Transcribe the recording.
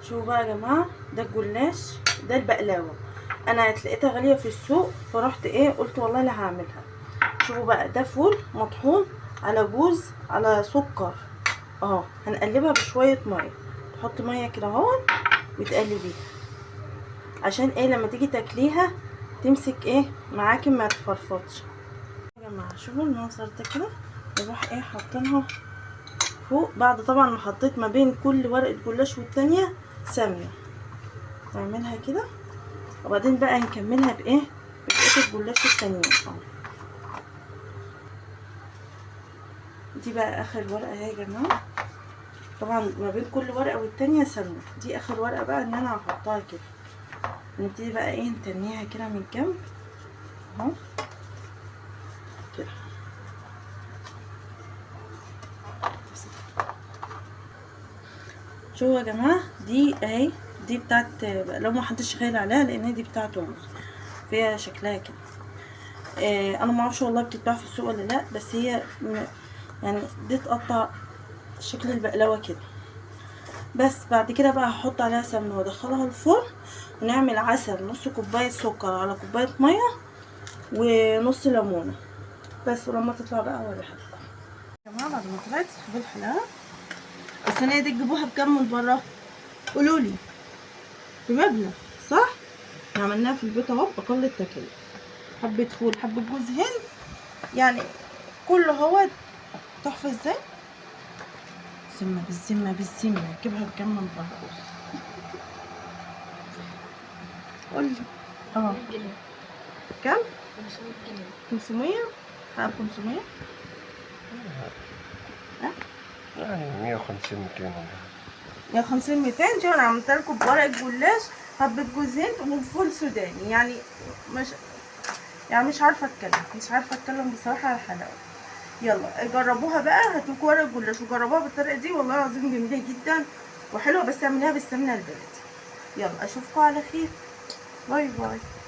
شوفوا بقى يا جماعة، ده الجلاش، ده البقلاوه. انا لقيتها غالية في السوق، فرحت ايه قلت والله لا هعملها. شوفوا بقى، ده فول مطحون على جوز على سكر اهو. هنقلبها بشوية مية، تحط مية كده اهو وتقلبيها، عشان ايه لما تيجي تاكليها تمسك ايه معاكي ما تفرفطش. يا جماعة شوفوا المنظر ده كده، نروح ايه حاطينها فوق، بعد طبعا ما حطيت ما بين كل ورقة جلاش والتانية سمنه. نعملها كده، وبعدين بقى نكملها بايه، ببقية الجلاش التانيين اهو. دي بقى اخر ورقة اهي يا جماعة، طبعا ما بين كل ورقة والتانية سمنه. دي اخر ورقة بقى ان انا هحطها كده. نبتدي بقى ايه نتنيها كده من الجنب اهو كده. شوفوا يا جماعة، دي اهي، دي بتاعت لو ما حدش خايل عليها، لان دي بتاعت امي، فيها شكلها كده. انا ما اعرفش والله بتتباع في السوق ولا لا، بس هي يعني دي تقطع شكل البقلاوه كده. بس بعد كده بقى هحط عليها سمنه وادخلها الفرن، ونعمل عسل، نص كوباية سكر على كوباية مية ونص ليمونه بس. ولما تطلع بقى اوريها لكم يا جماعة. بعد ما طلعت شوفوا الحلاوة. الصينية دي تجيبوها بكام من بره؟ قولولي، بمبلغ صح؟ احنا عملناها في البيت اهو باقل التكاليف، حبه فول، حبه جوز هند، يعني كله هو تحفة. ازاي؟ ذمه بالذمه بالذمه، تجيبها بكام من بره؟ قولي. جنيه. كام؟ 500 جنيه. 500؟ حق 500؟ يعني 150 200 ولا 150 200. شوف انا عملت لكم بورق جلاش، حبه جوز هند وفول سوداني، يعني مش يعني مش عارفه اتكلم، مش عارفه اتكلم بصراحة على الحلاوة. يلا جربوها بقى، هاتوا ورق جلاش وجربوها بالطريقة دي، والله العظيم جميلة جدا وحلوه، بس اعمليها بالسمنه البلدي. يلا اشوفكم على خير، bye bye.